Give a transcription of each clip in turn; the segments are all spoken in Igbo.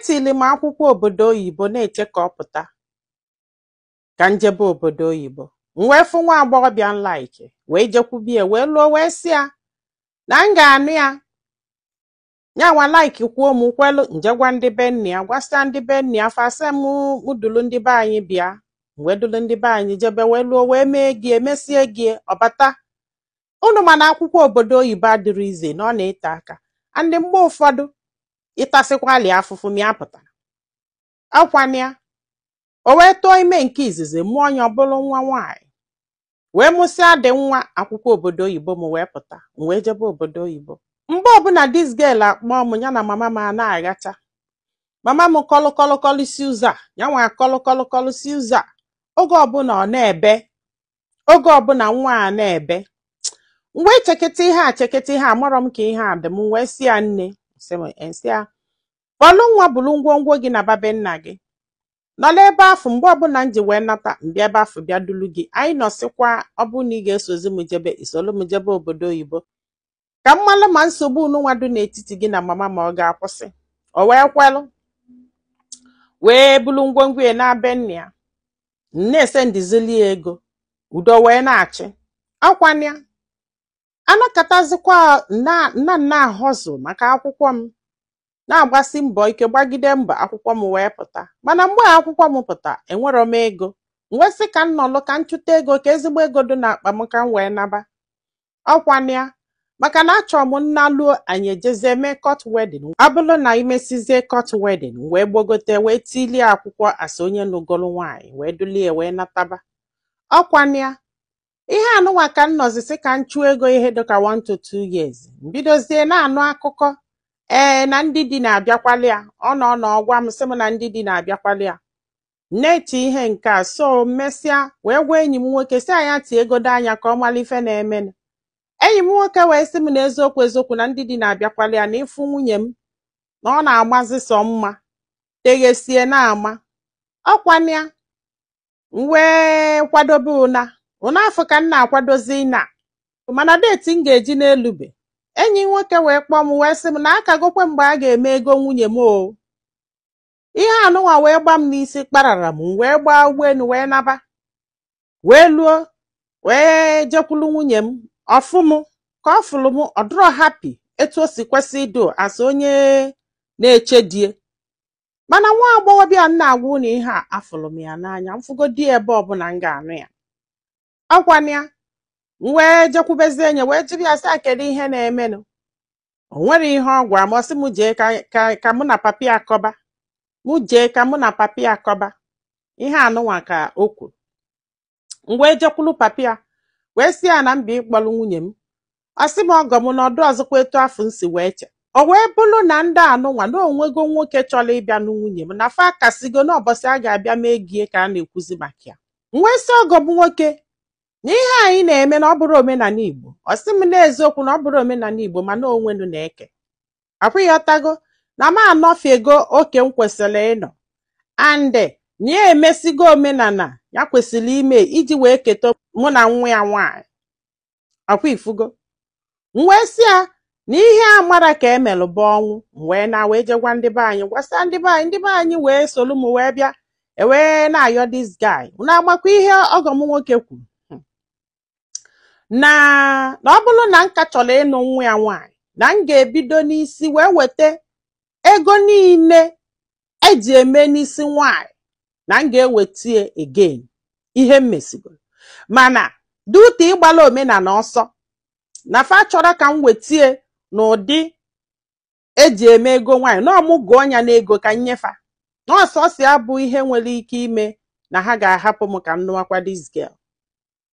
Etili m akwụkwọ obodo oyibo na-eche ka ọ pụta ka m jebe obodo oyibo. M wee fụ nwa agbọghọbịa m like, wee jekwubie, wee lụọ, wee sị ya na m ga-anụ ya. Nyanwa like kwuo, m kwelu. Njegwa ndị be nne ya, gwasịa ndị be nne ya, fasị m mụ dulu ndị be anyị bịa. M wee dulu ndị be anyị jebe, wee lụọ, wee mee gị, emesie gị ọbata unu. Mana akwụkwọ obodo oyibo adịrị ize na ọ na-ete aka, andị mgbe ụfọdụ ịtasịkwali afụfụ ma ya pụtara akwana ya. O wee tụọ ime nke izizi, mụọ ya, ọ bụrụ nwa nwaanyị. Wee mụsịa dị nwa, akwụkwọ obodo oyibo m wee pụta, m wee jebe obodo oyibo. Mgbe ọbụla this girl akpọọ m, ya na mama m a na-aghacha. Mama m kọlụ kọlụ kọlụ si ụzọ a, ya nwa kọlụ kọlụ kọlụ si ụzọ a. Oge ọbụla ọ na-ebe, oge ọbụla nwa a na-ebe, m wee cheketa ihe a, cheketa ihe a, marọ m ka ihe a dị m. Wee sị ya, nne, sị m nsị ya, kpọlụ nwa, bụrụ ngwongwo gị na babe nna gị nọla ebe afụ. Mgbe ọbụla m ji wee nata, mbịa ebe afụ bịa dulu gị. Anyị nọsịkwa, ọ bụrụ na ị ga-esozi m jebe, isolu m jebe obodo oyibo, ka m malụ ma nsogbu unu nwa dị n'etiti gị na mama ma ọ ga-akwụsị. O wee kwelụ, wee bulu ngwongwo ya na be nna ya, na-ese ndizili ya ego. Udo wee na-achị ọkwana ya. Anakọtazikwa na nna nna ahọzụ maka akwụkwọ m, na-agbasi mbọ ike, gbagide mbọ, akwụkwọ m wee pụta. Mana mgbe akwụkwọ m pụta, enwerọ m ego. M wee sị ka m nọlụ, ka m chụta ego, ka ezigbo ego dị n'akpa m, ka m wee naba ọkwana ya, maka na achọrọ m nnaluo, anyị ejezie mee court wedding. Ọ bụrụ na imesizie court wedding, wee gbogote, wee tilie akwụkwọ asa onye nụgolu nwaanyị, wee dulie, wee nataba ọkwana ya. Ihe anụnwa ka m nọzi sị ka m chụọ ego ihe dịka 1 to 2 years, mbidozie na-anụ akụkọ ee na ndị di na-abịakwali ya. Ọ nọ nọ gwa m, sị m na ndị di na-abịakwali ya, na-eche ihe nke a. So mesịa wee gwa enyi m nwoke, sị anya tie egodo anya ka ọ mara ife na-emenụ. Enyi m nwoke wee sị m na eziokwu eziokwu, na ndị di na-abịakwali ya, na ịfụ nwunye m na ọ na-agbazi sọ mma, teghesie na-ama ọkwana ya. M wee kwadobe ụna ụna afọ ka m na-akwadozi na mana date m ga-eji n'elube. Enyi m nwoke wee kpọọ m, wee sị m na akagokwe mgbe a ga-eme ego nwunye m. O ihe anụnwa wee gba m n'isi, kparara m, wee gbaa ụgbọelu, wee naba, wee luo, wee jekwulu nwunye m. Ọfụ m ka ọ fụrụ m, ọ dụrọ happy etu o si kwesị ịdụ asa onye na-eche die. Mana nwa agbọghọbịa m na-agwa unu ihe a, afụrụ m ya n'anya, mfụgodi ebe ọbụla m ga-anụ ya ọkwana ya. M wee jekwubezie enyi, wee jiri ya sị a, kedu ihe na-emenụ? O nwere ihe ọ gwara m. Ọ sị m jee ka mụ na papi akọba, mụ jee ka mụ na papi akọba ihe anụnwa ka o kwuru. M wee jekwulu papi ya, wee sị ya na mba, ịkpọrọ nwunye m. Ọ sị m, ọgọ m, na ọdụ ọzọkwa etu afọ m si wee che. O wee bụrụ na ndị anụnwa na onwego nwoke chọrọ ịbịa nụ nwunye m, na fa kasigo n'ụbọchị a ga-abịa mee gie ka a na-ekwuzi maka ya. M wee sị ọgọ m nwoke na ihe anyị na-eme na ọ bụrụ omenala Igbo. Ọ sị m n'eziokwu na ọ bụrụ omenala Igbo, mana onwenu na-eke akwụghọtago na m anọfiego oke m kwesịrị ịnọ, and na ya emesigo omenala ya kwesịrị ime iji wee keta mụ na nwa ya nwaanyị akwa ifugo. M wee sị ya na ihe a mara ka emelụ bụ ọnwụ. M wee na wee jegwa ndị be anyị, gwasịa ndị be anyị, ndị be anyị wee solu m wee bịa, ewee na-ayọ this guy. Na-agbakwa ihe ọgọ m nwoke kwuru na ọ bụrụ na m ka chọrọ ịnụ nwa ya nwaanyị, na m ga-ebido n'isi wee weta ego niile eji eme n'isi nwaanyị, na m ga-ewetie again ihe m mesigoro. Mana dute ịgbala omenala ọsọ na fa chọrọ ka m wetie n'ụdị eji eme ego nwaanyị, na ọmụ gụọ ya n'ego ka nnyefa na ọsọsọ ya bụ ihe nwere ike ime na ha ga-ahapụ m ka m nụwakwa this girl.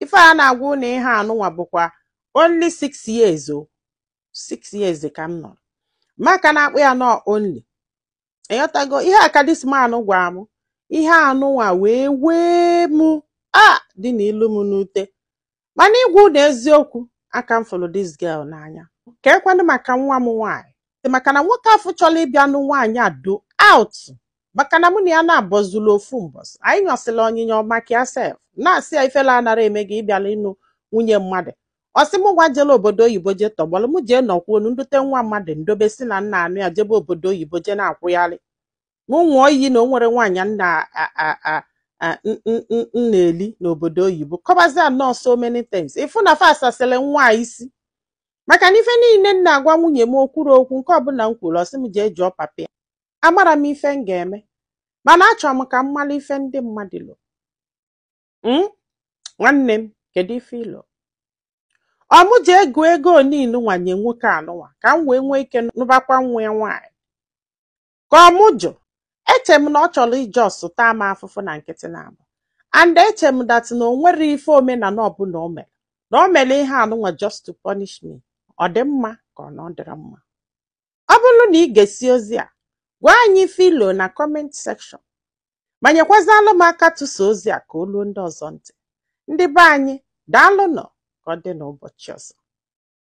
Ife a na-agwa unu ihe anụnwa bụkwa only 6 years o, 6 years ka m nọrọ maka na-akpụ ya nọ only. Ịghọtago ihe a ka this man gwa m? Ihe anụnwa wee wee mụ a dị n'ilu m n'ute. Mana ịgwa unu eziokwu, aka m fụrụ this girl n'anya, ka ekwenụ maka nwa m nwaanyị, maka na nwoke afụ chọrọ ịbịa nụ nwaanyị a do out, maka na mụ na ya na-abọzulu ofu mbọsị anyị nyọsịrị onyinye maka ya sef, na-asị ya ifela anara eme gị ịbịala ịnụ nwunye mmadụ. Ọ sị m gwa jele obodo oyibo, jee tọgbọrọ m, jee nọkwuonu ndute nwa mmadụ ndobe, si na nna anụ ya jebe obodo oyibo, jee na-akwụgharị. M ṅụọ iyi na o nwere nwaanyị m na-eli n'obodo oyibo. Kọbazia nnọọ so many things. Ịfụ na fa asasịrị nwa a isi, maka na ife niile m na-agwa nwunye m, okwuru okwu nke ọbụla m kwuru, ọsị m jee jụọ papa ya. Amara m ife m ga-eme, mana achọrọ m ka m mara ife ndị mmadụ lụ. Nwanne m, kedu ife ịlụ? Ọ mụ ji ego ego niile nwanye nwoke anụnwa ka m wee nwee ike nụbakwa nwa ya nwaanyị, ka ọ mụ jụ? Eche m na ọ chọrọ ije ọsụ taa m afụfụ na nkịtị na abụ, and eche m that na o nwere ife omenala ọbụla o mere, na o mere ihe anụnwa just to punish me. Ọ dị mma ka ọ na ọ dịrị mma? Ọ bụrụ na ị ga-esi ozi a, gwa anyị ife ilo na comment section, ma nyekwazalụ m aka tụsa ozi a ka o luo ndị ọzọ ntị. Ndị be anyị, daalụ nọ. Ka ọ dị n'ụbọchị ọzọ.